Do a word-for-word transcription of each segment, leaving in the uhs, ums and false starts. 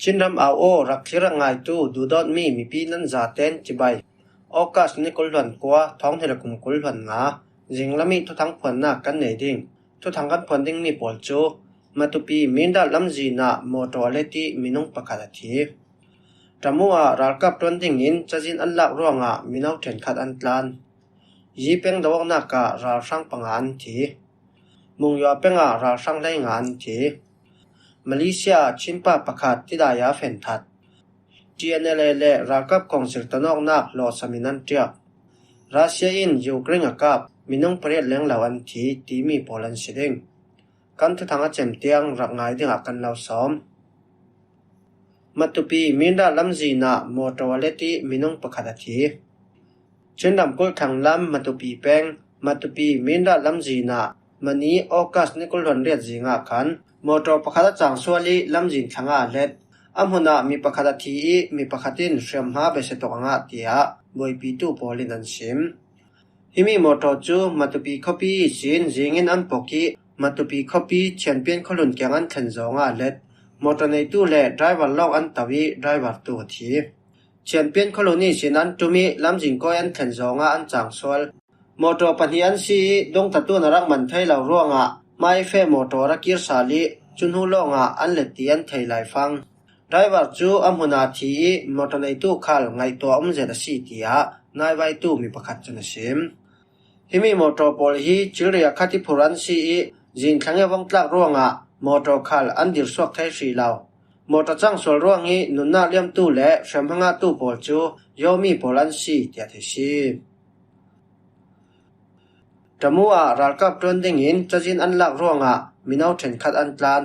Chinram au aw, rak thlir rak ngaitu duhdawtmi mipi nan zaten cibai. August ni kul hluan kua, thawng hnih le kum kul hluan nga, zinglam i thuthang phuannak kan nei ding. Thuthang kan phuan dingmi pawl cu Matupi Mindat lamzin ah mawtaw a let i minung pakhat a thi. Tamu ah ralkap ṭuan dingin cazin an lak ruangah mino ṭhenkhat an tlan. Yi peng do awknak ah ralhrang panga an thi. Mungyaw peng ah ralhrang hleinga an thi. Malaysia ah Chinpa pakhat tidai ah fenthat. T N L A le ralkap kawngsil tonawknak hlawhsam in an ṭiak. Russia in Ukraine a kap, minung pariat lenglo an thi timi pawl an si ding. Kan thuthang a cem tiang rak ngai dingah kan lo sawm. Matupi Mindat lamzin ah mawtaw a let i minung pakhat a thi. Chin ramkulh thlang lam Matupi peng, Matupi Mindat lamzin ah mani August ni kul hluan riat zing ah khan mawtaw pakhat a cang sual i lamzin thlang ah a let. A hmun ah mi pakhat a thi i mi pakhat in hriamhma besia tuk a ngah, tiah buaipitu pawl in an sim. Himi mawtaw cu Matupi khuapi ihsin zing in an pok i Matupi khuapi Chianpian khualun kiang an thlen zawng ah a let. Mawtaw neitu le driver lawng an to i driver tu a thi. Chianpian khualun ihsin an ṭum i lamzin kawi an thlen zawng ah an cang sual. Mawtaw pahnih an si i dungtatu in a rak man thei lo ruangah hmai feh mawtaw a ra kir sal i cu hnu lawngah an let ti an thei laifang. Driver cu a hmun ah a thi i mawtaw neitu khal ngaihtuah um zet a si, tiah naivaitu mi pakhat cun a sim. Himi mawtaw pawl hi Cilria khat i phur an si i zingthlang i a vung tlak ruangah mawtaw khal an dirsuak thei hrih lo. Mawtaw cang sual ruang i nunnak liamtu le hriamhma ngahtu pawl cu Yomi pawl an si, tiah theih si. Tamu ah ralkap ṭuan dingin cazin an lak ruangah mino ṭhenkhat an tlan.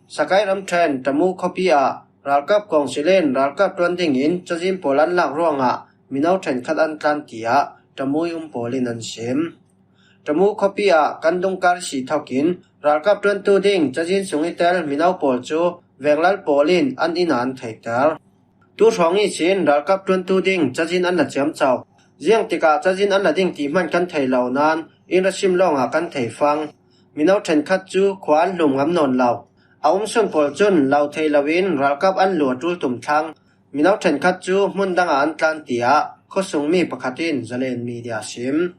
Sakai ramṭhen Tamu khuapi ah ralkap kawngsil in ralkap ṭuan dingin cazin pawl an lak ruangah mino ṭhenkhat an tlan, tiah Tamu i um pawl in an sim. Tamu khuapi ah kan dungkar si thokin ralkap ṭuantu ding cazin sung i tel mino pawl cu venglal pawl in an inn ah an theihter. Tu hrawng ihsin ralkap ṭuantu ding cazin an la ciamco. Ziang tikah cazin an la ding ti hman kan thei lo nain inn ra sim lawngah kan thei fang. Mino ṭhenkhat cu khua an hlum ngam nawn lo. A um sun pawl cun lo thei loin ralkap an lu a ṭul tum thlang. Mino ṭhenkhat cu hmun dangah an tlan, tiah khuasungmi pakhat in Zalen Media a sim.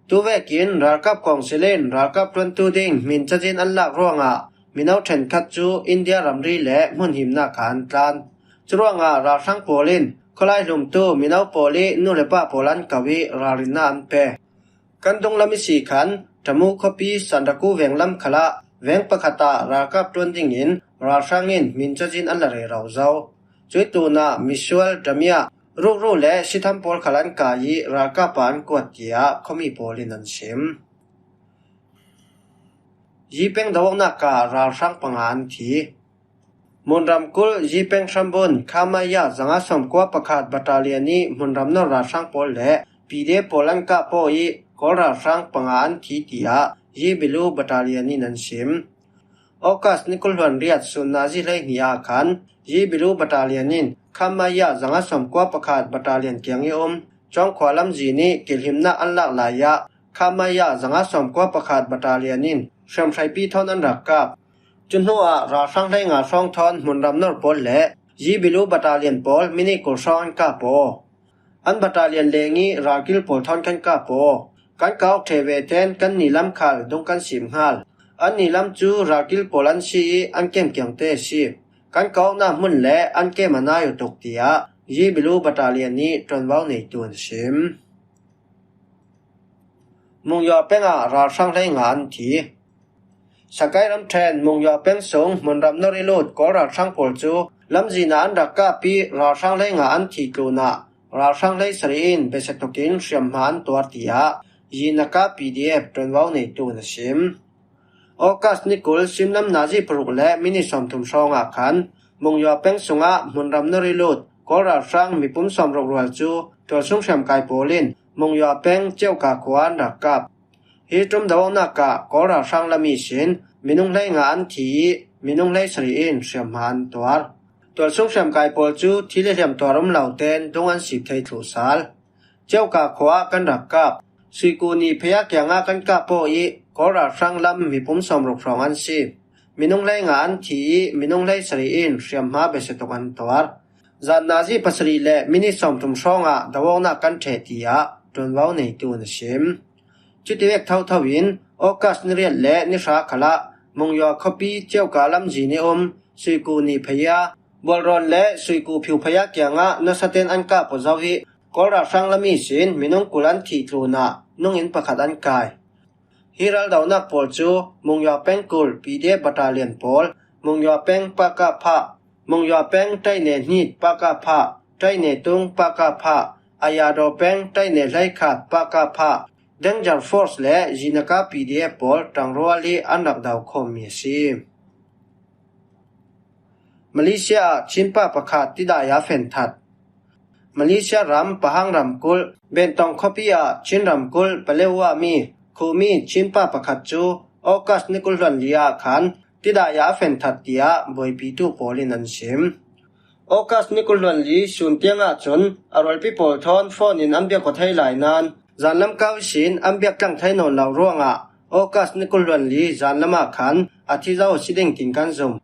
Tuvekin ralkap kawngsil in ralkap ṭuantu ding hmin cazin an lak ruangah mino ṭhenkhat cu India ramri le hmun himnak kha an tlan. Curuangah ralhrang pawl in khualai hlumtu mino pawl i nu le pa pawl an ko i ralrinnak an pe. Kan dunglam i si khan Tamu khuapi Sandaku venglam khalah veng pakhat ah ralkap ṭuan dingin ralhrang in hmin cazin an la rero zo. Cuih tunah misual, damiah, rukru le sitham pawl khal an kai i ralkap ah an kuat, tiah khuami pawl in an sim. Yi peng do awknak ah ralhrang panga an thi. Hmunram kulh Yi peng hrambun Khamaya zanga sawmkua pakhat battalion i hmunram nor ralhrang pawl le P D F pawl an kah paw i Kawl ralhrang panga an thi, tiah Yi Bilu battalion in an sim. August ni kul hluan riat sun nazi hleihnih ah khan Yi Bilu battalion in Khamaya zanga sawmkua pakhat battalion kiang i um Cawngkhua lamzin i kilhimnak an lak lai ah Khamaya zanga sawmkua pakhat battalion in hriamhraipi thawn an rak kap. Cu hnuah ralhrang hleinga hrawng thawn hmunram nor pawl le Yi Bilu battalion pawl minute kul hrawng an kap aw. An battalion leng i ralkil pawl thawn kan kap aw. Kan kah awk ṭheh ve ten kan ni lam khal dung kan sim hngal. An ni lam cu ralkil pawl an si i an kem kiangte a si. Kan kah awknak hmun le an kem a nai uh tuk, tiah Yi Bilu battalion i ṭuanvo neitu an sim. Mungyaw peng ah ralhrang hleinga an thi. Sakai ramṭhen Mungyaw peng sung hmunram nor i lut Kawl ralhrang pawl cu lamzin ah an rak kap i ralhrang hleinga an thi tlunah ralhrang hleisarih in besia tukin hriamhma an tuar, tiah Yinaka P D F ṭuanvo neitu in a sim. August ni kul simlam nazi paruk le minute sawmthum hrawngah khan Mungyaw peng sungah hmunram nor i lut Kawl ralhrang mipum sawmruk rual cu tualsung hriamkai pawl in Mungyaw peng Ceuka khua an rak kap. Hi ṭum do awknak ah Kawl ralhrang lam ihsin minung hleinga an thi i minung hleisarih in hriamhma an tuar. Tualsung hriamkai pawl cu thi le hliam tuar um lo ten dung an sip thei thluh sal. Ceuka khua ah kan rak kap. Suiku ni phei ah kiangah kan kap aw i Kawl ralhrang lam mipum sawmruk hrawng an si. Minung hleinga an thi ih, minung hleisarih in hriamhma besetuk an tuar. Zan nazi pasarih le minit sawmthum hrawngah do-awknak kan ṭheh, tiah ṭuanvo neitu in a sim. Cutivek thotho in August ni riat le ni hra khalah Mungyaw khuapi Ceuka lamzin ih um Suiku Ni Phaya, Bualrawn le Suiku Phiu Phaya kiangah nasaten an kap uh zo ih, Kawl ralhrang lam ihsin minung kul an thih tlunah nungin pakhat an kai. Hi raldonak pawl cu Mungyaw pengkul P D F battalion pawl, Mungyaw peng Pakapha, Mungyaw peng Taine Hnit Pakapha, Taine Tung Pakapha, Ayadaw peng Taine Hleikhat Pakapha, Danger Force le Zinaka P D F pawl ṭangrual ih an rak do khawmmi a si. Malaysia ah Chinpa pakhat tidai ah fenthat. Malaysia ram Pahang ramkulh Bentong khuapi ah Chin ramkulh Paletwa mi Khumi Chinpa pakhat cu August ni kul hluan li ah khan tidai ah a fenthat, tiah buaipitu pawl in an sim. August ni kul hluan li sun tiang ahcun a rualpi pawl thawn phone in an biak aw thei lai nain zanlam kau ihsin an biak tlang thei nawn lo ruangah August ni kul hluan li zanlam ah khan a thi zo a si ding, tin kan zum.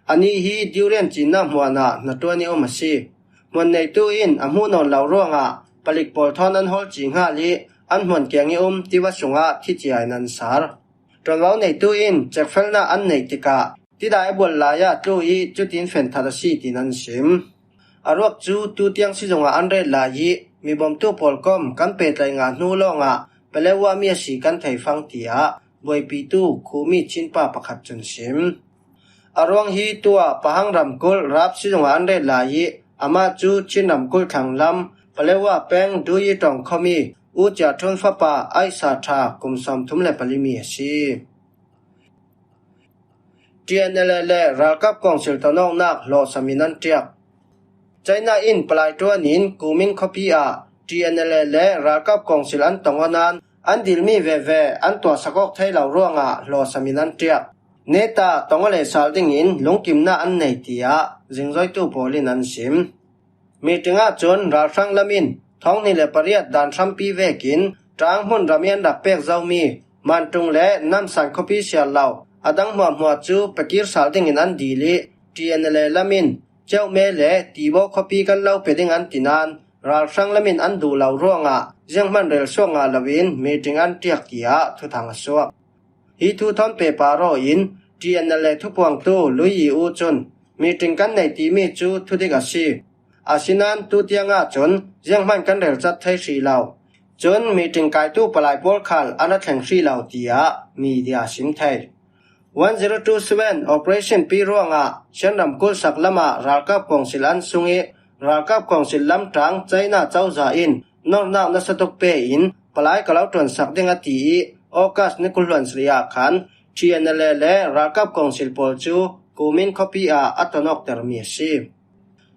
Anih hi Durian cinnak hmuan ah hnaṭuan ih um a si. Hmuan neitu in a hmuh nawn lo ruangah palik pawl thawn an hawl cih hngal ih an hmuan kiang ih um tiva sungah thi cia in an sar. Ṭuanvo neitu in cekfelnak an neih tikah tidai a bual lai ah tlu ih cutin fenthat a si, tin an sim. A ruak cu tutiang sizungah an ret lai ih mibawmtu pawl kom kan pehtlaih ngah hnu lawngah Paletwa mi a si kan thei fang, tiah buaipitu Khumi Chinpa pakhat cun sim. A ruang hi tuah Pahang ramkulh Rap sizungah an ret lai ih amah cu Chin ramkulh thlanglam Paletwa peng Duyi Tawng khuami U Cia Ṭhun fapa Aisa Ṭha kum sawmthum le palimi a si. T N L A le ralkap kawngsil tonawknak hlawhsam in an ṭiak. China in palai ṭuan in Kuming khuapi ah T N L A le ralkap kawngsil an tong aw nain an dilmi veve an tuahsak awk thei lo ruangah hlawhsam in an ṭiak. Neta tong aw leh sal dingin lungkimnak an nei, tiah zingzoitu pawl in an sim. Meeting ahcun ralhrang lam in thawng hnih le pariat dan hrampi vekin ṭaang hmunram ih an rak pek zomi Mantung le Namsan khuapi siar lo a dang hmuahhmuah cu pakir sal dingin an dil ih T N L A lam in Ceume le Tibaw khuapi kan lo pe ding an ti nain ralhrang lam in an duh lo ruangah zianghman relsuak ngah loin meeting an ṭiak, tiah thuthang a suak. Hi thu thawn pehpar aw in T N L A thupuangtu Lui Yi U cun meeting kan nei timi cu thudik a si. Asinain tutiang ahcun zianghman kan relcat thei hrih lo. Cun meeting kaitu palai pawl khal an ra thleng hrih lo, tiah media a sim thei. One zero two seven operation pi ruangah Shan ramkulh sak lamah ralkap kawngsil an sung ih ralkap kawngsil lamṭang China cozah in nornak nasa tuk pe in palai ka lo ṭuansak ding a ti ih August ni kul hluan sarih ah khan T N L A le ralkap kawngsil pawl cu Kuming khuapi ah a tonawktermi a si.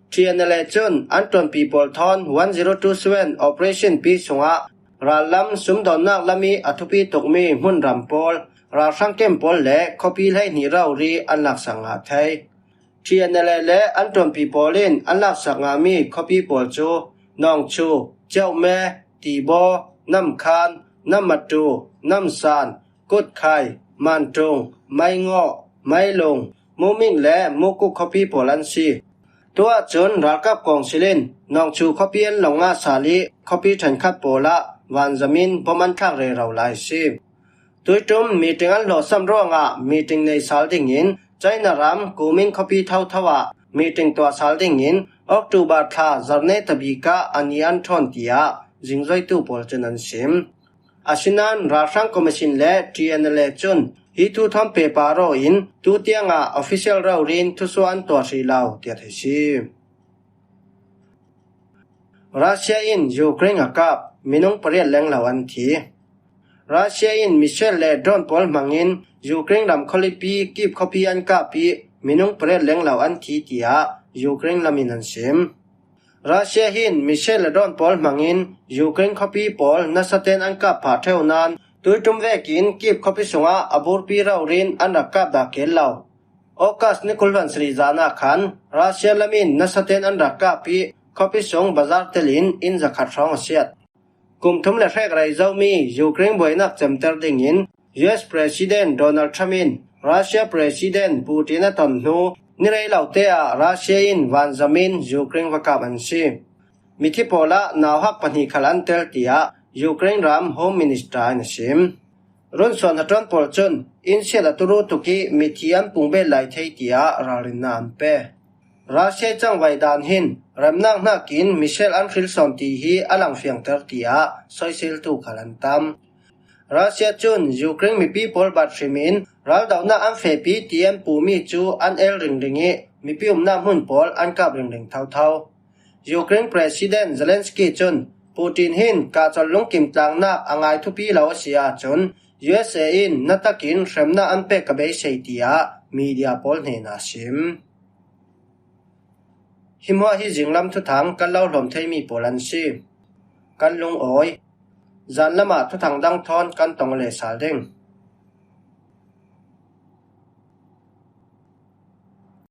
T N L A cun an ṭuanpi pawl thawn one zero two seven operation pi sungah rallam sumdawnnak lam ih a thupi tukmi hmunram pawl, ralhrang kem pawl le khuapi hleihnih rori an laksak ngah thei. T N L A le an ṭuanpi pawl in an laksak ngahmi khuapi pawl cu Nawngchu, Ceume, Tibaw, Namkhan, Namatu, Namsan, Kutkhai, Mantung, Maingawh, Mailung, Muming le Mukuk khuapi pawl an si. Tuah cun ralkap kawngsil in Nawngchu khuapi an long ngah sal ih khuapi ṭhenkhat pawl ah vanzam in bom an thlak rero lai a si. Tuiṭum meeting an hlawhsam ruangah meeting nei sal dingin China ram Kuming khuapi thotho ah meeting tuah sal dingin October thla zarhte tabik ah a ni an ṭhawn, tiah zingzoitu pawl cun an sim. Asinain ralhrang commission le T N L A cun hi thu thawn pehpar aw in tutiangah official rori in thusuah an tuah hrih lo, tiah theih si. Russia in Ukraine a kap, minung pariat lenglo an thi. Russia in missile le drone pawl hmangin Ukraine ram khualipi Kyiv khuapi an kap ih minung pariat lenglo an thi, tiah Ukraine lam in an sim. Russia hin missile le drone pawl hmangin Ukraine khuapi pawl nasaten an kap phah ṭheu nain tuiṭum vekin Kyiv khuapi sungah a burpi rori in an rak kap dah keel lo. August ni kul hluan sarih zan ah khan Russia lam in nasaten an rak kap ih khuapi sung bazar telin inn zakhat hrawng a siat. Kum thum le hrek rei zomi Ukraine buainak cemter dingin U S President Donald Trump in Russia President Putin a ton hnu, ni rei lo te ah Russia in vanzamin Ukraine va kap an si. Mithi pawl ah nauhak pahnih khal an tel, tiah Ukraine ram Home Minister in a sim. Run suan hatuan pawl cun inn siat a turu tuk ih mithi an pung bet lai thei, tiah ralrinna an pe. Russia cangvai dan hin remnak hnakin missile an hril sawn ti hi a langfiangter, tiah soisiltu khal an tam. Russia cun Ukraine mipi pawl bat hrimin raldohnak an fehpi ti an pumi cu an el ringring ih mipi umnak hmun pawl an kap ringring thotho. Ukraine President Zelensky cun Putin hin kahcolh lungkim tlangnak a ngai thupi lo a si ahcun U S A in na takin hremnak an pek ka beisei, tiah media pawl hnenah a sim. Hi hmuah hi zinglam thuthang kan lo hlawm theimi pawl an si. Kan lungawi. Zanlam ah thuthang dang thawn kan tong le sal ding.